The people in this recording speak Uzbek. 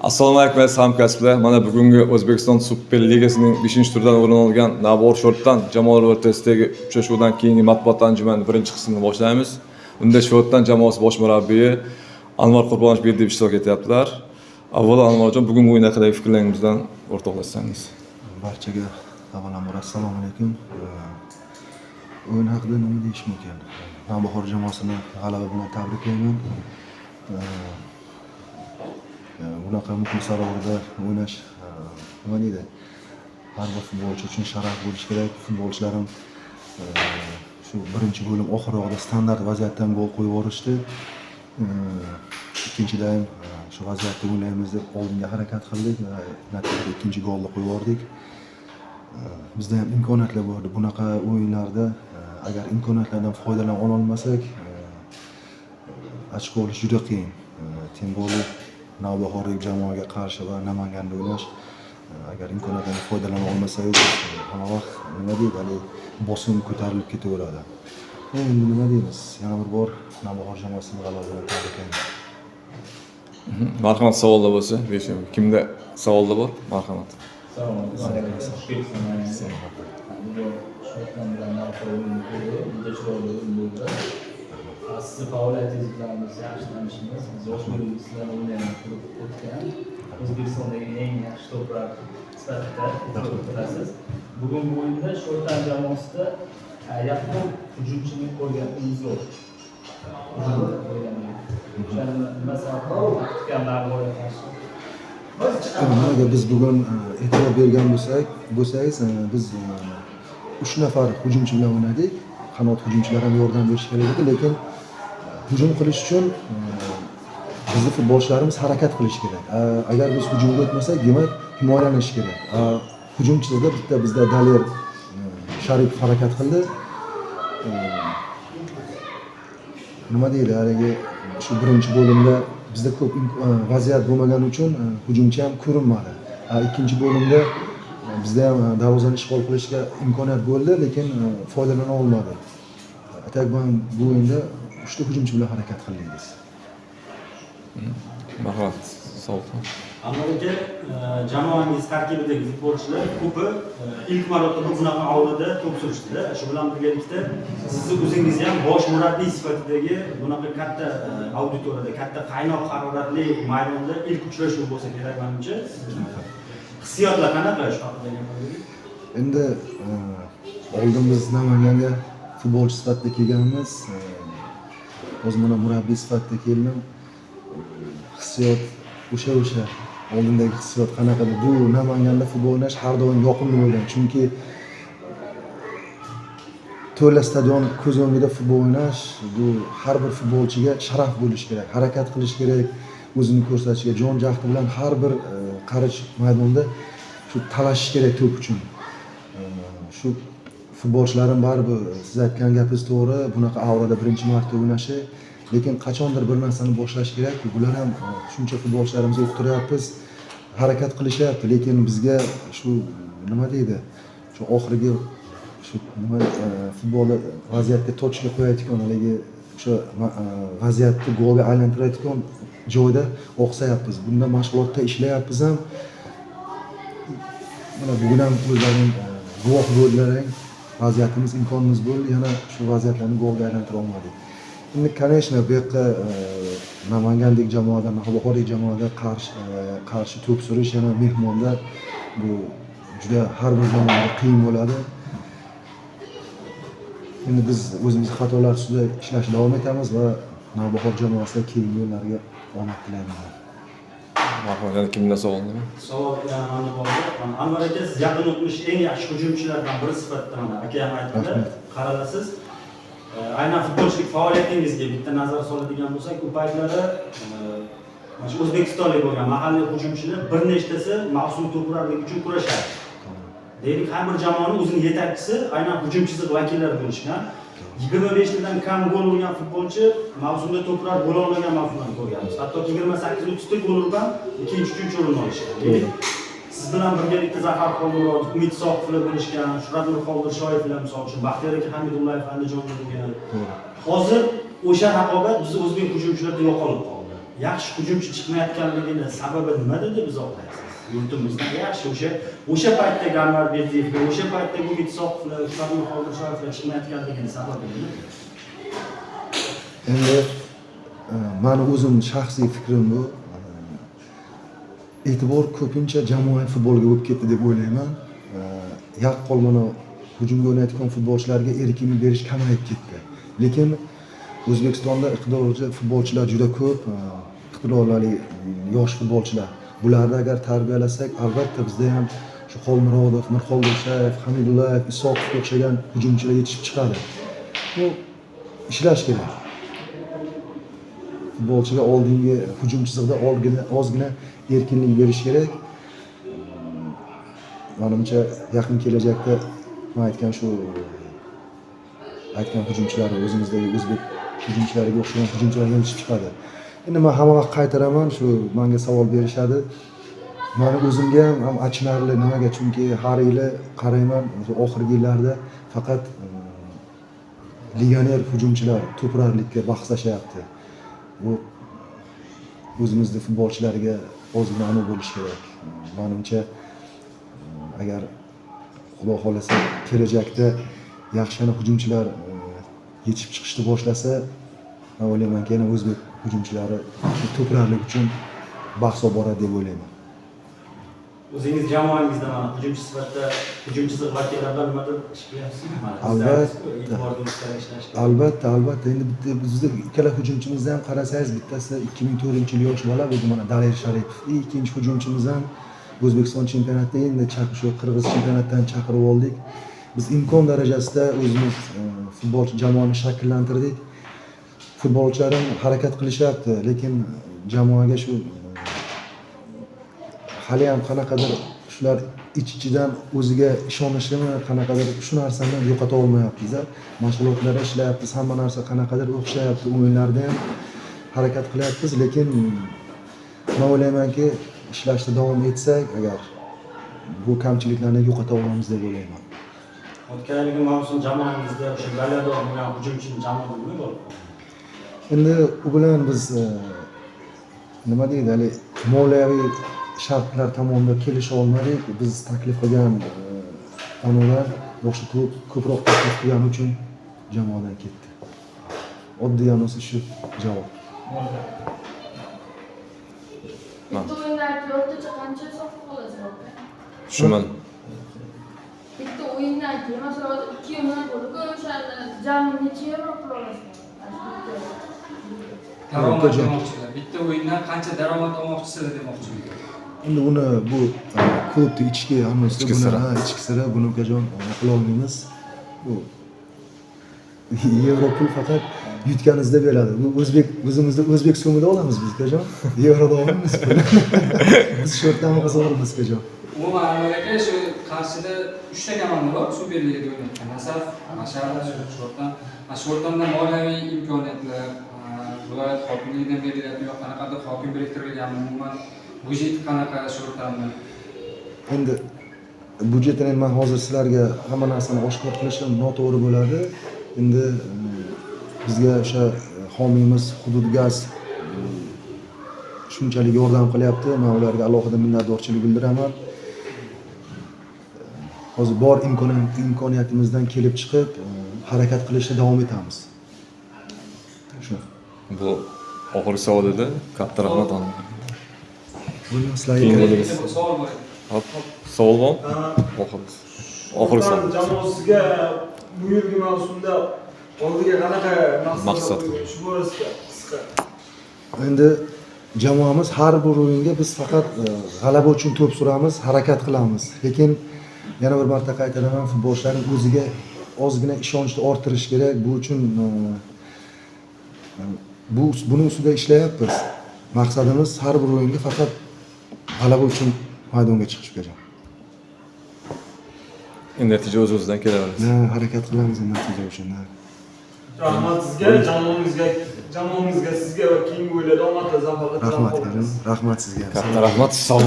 Assalomu alaykum, aziz hamkasblar. Mana bugungi O'zbekiston Super Ligasining 5-turdan o'rin olgan Navbahor Sho'rtdan jamoalar o'rtasidagi uchrashuvdan keyingi matbuot anjumanining birinchi qismini boshlaymiz. Unda Sho'rtdan jamoasi bosh murabbiyi Anvar Qurbonov Berdiyev ishtirok etyaptilar. Avvalo, Anvarjon, bugungi o'yin haqidagi fikrlaringiz bilan o'rtoqlashsangiz. Barchaga avvalambor assalomu alaykum. O'yin haqida nima deyish mumkin? Navbahor jamoasini g'alaba bilan tabriklayman. Bunaqa muxlislar oldida o'ynash, nima deydi, har bir futbolchi uchun sharaf bo'lishi kerak. Futbolchilarim shu birinchi bo'lim oxirroqda standart vaziyatdan gol qo'yib yuborishdi. Ikkinchi taym shu vaziyatda o'ynaymiz deb oldinga harakat qildik va natijada ikkinchi golni qo'yib yubordik. Bizda ham imkoniyatlar bo'ldi. Bunaqa o'yinlarda agar imkoniyatlardan foydalana ololmasak, ochko olish juda qiyin. Тем более Navbahordek jamoaga qarshi va Namanganda o'ynash, agar imkoniyatlardan foydalana olmasangiz, hamma vaqt, nima deydi, haligi bosim ko'tarilib ketaveradi. Endi nima deymiz, yana bir bor Navbahor jamoasini g'alaba bilan tabriklayman. Marhamat, savollar bo'lsa, berishim. Kimda savollar bor? Marhamat. Assalomu alaykum. Xush kelibsiz. Bugun Sho'rtdan bilan Navbahor o'yini bo'ldi. Juda chiroyli o'yin bo'ldi. Sizni faoliyatingiz bilan biz yaxshi tanishmiz. Biz yoshligimizda sizlarni o'yinlarini ko'rib o'tgan. O'zbekistondagi eng yaxshi to'plar sifatida e'tirof etilasiz. Bugungi o'yinda Sho'rtdan jamoasida yaqqol hujumchini ko'rganimiz yo'q. Hujumda o'ynagan. O'shani nima sababdan taktika Navbahorga qarshi? Agar biz bugun e'tibor bergan bo'lsangiz, biz uch nafar hujumchi bilan o'ynadik. Qanot hujumchilar ham yordam berishi kerak edi, lekin hujum qilish uchun bizni futbolchilarimiz harakat qilishi kerak. Agar biz hujumga o'tmasak, demak, himoyalanish kerak. Hujum chizig'ida bitta bizda Daler Sharipov harakat qildi. Nima deydi, haligi shu birinchi bo'limda bizda ko'p vaziyat bo'lmagani uchun hujumchi ham ko'rinmadi. Ikkinchi bo'limda bizda ham darvozani ishg'ol qilishga imkoniyat bo'ldi, lekin foydalana olmadi. А так bu o'yinda uchta hujumchi bilan harakat qildik biz. Marhamat, savol. Anvar aka, jamoangiz tarkibidagi futbolchilar ko'pi ilk marotaba bunaqa aulada to'p surishdida. Shu bilan birgalikda sizni o'zingiz ham bosh murabbiy sifatidagi bunaqa katta auditoriyada, katta qaynoq haroratli maydonda ilk uchrashuv bo'lsa kerak manimcha. Hissiyotlar qanaqa, shu haqida gapirib? Endi oldin biz Namanganga futbolchi sifatida kelganmiz. Hozir mana murabbiy sifatida keldim. Hissiyot o'sha oldindagi hissiyot qanaqadir. Bu Namanganda futbol o'ynash har doim yoqimli bo'lgan, chunki to'la stadion ko'z o'ngida futbol o'ynash bu har bir futbolchiga sharaf bo'lishi kerak, harakat qilish kerak, o'zini ko'rsatishga jon jahdi bilan har bir qarich maydonda shu talashish kerak to'p uchun. Shu futbolchilarim baribir, siz aytgan gapingiz to'g'ri, bunaqa aurada birinchi marta o'ynashi, lekin qachondir bir narsani boshlash kerak. Bular ham shuncha futbolchilarimizni o'qitiryapmiz, harakat qilishyapti, lekin bizga shu, nima deydi, shu oxirgi shu nima, futbolda vaziyatga точка qo'yayotgan, haligi o'sha vaziyatni golga aylantirayotgan joyda oqsayapmiz. Bunda mashg'ulotda ishlayapmiz ham. Mana bugun ham o'zlaring guvoh bo'ldilaring, vaziyatimiz, imkonimiz bo'ldi, yana shu vaziyatlarni golga aylantira olmadik. Endi, конечно, bu yoqqa Namangandek jamoada, Navbahordek jamoada qarshi to'p surish, yana mehmonda, bu juda har bir jamoaga qiyin bo'ladi. Endi biz o'zimiz xatolar ustida ishlashni davom etamiz va Navbahor jamoasiga keyingi o'yinlarga omad tilayman. Marhamat, yana kimda savol nima? Savol yana manda bor. Mana, Anvar aka, siz yaqin o'tmish eng yaxshi hujumchilardan biri sifatida, mana aka ham aytdilar, Rahmat. qaralasiz. Aynan futbolchilik faoliyatingizga bitta nazar soladigan bo'lsak, u paytlari mana shu o'zbekistonlik bo'lgan mahalliy hujumchilar bir nechtasi mavsum to'purarligi uchun kurashadi. Deylik, har bir jamoani o'zini yetakchisi aynan hujum chiziq vakillari bo'lishgan. 25 tadan kam gol urgan futbolchi mavsumda to'purar bo'la olmagan mavsumlarni ko'rganmiz. Hattoki 28-30 ta gol urib ham ikkinchi, uchinchi o'rinni olishgan. Deylik, siz bilan birgalikda Zafar Xolmurodov, Umid Sohipovlar bo'lishgan, Shuhrat Nurqodirshayevlar, misol uchun, Baxtiyor aka Hamidullayev Andijonda bo'lgan. Hozir o'sha raqobat bizni o'zbek hujumchilarida yo'qolib qoldi. Yaxshi hujumchi chiqmayotganligini sababi nimada deb izohlaysiz? Yurtimizda yaxshi o'sha paytdagi Anvar Berdiyevlar, o'sha paytdagi Umid Isoqovlar, Farruh Xoldirshoyevlar chiqmayotganligini sababi nima? Endi mani o'zim shaxsiy fikrim bu. E'tibor ko'pincha jamoaviy futbolga bo'lib ketdi deb o'ylayman. Yaqqol mana hujumga o'ynayotgan futbolchilarga erkinlik berish kamayib ketdi. Lekin O'zbekistonda iqtidorli futbolchilar juda ko'p, iqtidorli yosh futbolchilar. Bularni agar tarbiyalasak, albatta bizda ham shu Xolmurodov, Mirxol Do'shayev, Hamidullayev, Isoqovga o'xshagan hujumchilar yetishib chiqadi. Bu ishlash kerak. Futbolchiga oldingi hujum chizig'ida ozgina erkinlik berish kerak. Manimcha yaqin kelajakda man aytgan shu aytgan hujumchilar o'zimizdagi o'zbek hujumchilariga o'xshagan hujumchilar yetishib chiqadi. Endi man hamma vaqt qaytaraman, shu menga savol berishadi. Mani o'zimga ham achinarli, nimaga? Chunki har yili qarayman, oxirgi yillarda faqat legioner hujumchilar to'purarlikka bahslashyapti. Bu o'zimizni futbolchilarga ozgina aniq bo'lishi kerak. Manimcha agar Xudo xohlasa kelajakda yaxshi yana hujumchilar yetishib chiqishni boshlasa, man o'ylaymanki, yana o'zbek hujumchilari to'purarlik uchun bahs olib boradi deb o'ylayman. O'zingiz jamoangizda mana hujumchi sifatida hujumchi vakillar bilan nimadir ish qilyapsizmi? Albatta. Albatta, albatta. Endi bitta bizda ikkala hujumchimizni ham qarasangiz, bittasi 2004-yil yosh bola, bu mana Daler Sharipov. Ikkinchi hujumchimiz ham O'zbekiston chempionatida endi shu Qirg'iz chempionatidan chaqirib oldik. Biz imkon darajasida o'zimiz futbolchi jamoani shakllantirdik. Futbolchilar ham harakat qilishyapti, lekin jamoaga shu hali ham qanaqadir shular ich-ichidan o'ziga ishonishini, qanaqadir shu narsani yo'qota olmayapmiz. Mashg'ulotlarda ishlayapmiz, hamma narsa qanaqadir o'xshayapti, o'yinlarda ham harakat qilyapmiz, lekin men o'ylaymanki, ishlashda davom etsak, agar bu kamchiliklarni yo'qota olamiz deb o'ylayman. O'tgan yilgi mavsum jamoangizda o'sha goleador bo'lgan hujumchini jamoada nima bo'lib qoldi? Endi u bilan biz nima deydi, hali moliyaviy shartlar tomonida kelisha olmadik. Biz taklif qilgan onalar boshqa klub ko'proq taklif qilgani uchun jamoadan ketdi. Oddiy anonsi shu javob. Bitta o'yindan keyin o'rtacha qancha hisob qilasiz? Tushunmadim. Bitta o'yindan keyin masalan hozir 2 o'yin bo'ldi-ku, o'shani jami necha yevro pul olasiz? Daromad demoqchilar. Bitta o'yindan qancha daromad olmoqchisizlar demoqchiman. Endi uni bu klubni ichki anonsi, ichki siri. Ichki siri, buni ukajon qila olmaymiz. Bu yevro pul faqat yutganingizda beradi. Bu o'zbek, o'zimizda o'zbek so'mida olamiz biz ukajon. Yevroda olmaymiz pul. Biz shortdan qizg'irmiz ukajon. Umuman Anvar aka, shu Qarshida 3 ta komanda bor Superligada o'ynayotgan. Nasaf, Mashal, Sho'rtan. Sho'rtanda moliyaviy imkoniyatlar, viloyat hokimligidan berilyapti yo qanaqadir hokim biriktirilganmi, umuman byudjet qanaqa Sho'rtanni? Endi byudjetini men hozir sizlarga hamma narsani oshkor qilishim noto'g'ri bo'ladi. Endi bizga o'sha homiymiz Hudud Gaz shunchalik yordam qilyapti. Men ularga alohida minnatdorchilik bildiraman. Hozir bor imkoniyatimizdan kelib chiqib harakat qilishda davom etamiz. Shu. Bu oxirgi savol edi. Katta rahmat. Buni sizlarga Keyin kerak. bo'lamiz. Savol bor. Hop, savol bormi? Oxirgi savol. Jamoasiga bu yilgi mavsumda oldiga qanaqa Maqsad. Shu borasida qisqa. Endi jamoamiz har bir o'yinga biz faqat g'alaba uchun to'p suramiz, harakat qilamiz. Lekin yana bir marta qaytaraman, futbolchilarning o'ziga ozgina ishonchni orttirish kerak. Bu uchun buni ustida ishlayapmiz. Maqsadimiz har bir o'yinga faqat g'alaba uchun maydonga chiqish kerak. Endi natija o'z-o'zidan kelaveradi. Harakat qilamiz natija uchun. Rahmat sizga, jamoangizga, sizga va keyingi o'yinlarda omad va zafarlar tilab Rahmat, qolamiz. rahmat sizga. Katta rahmat. Sog'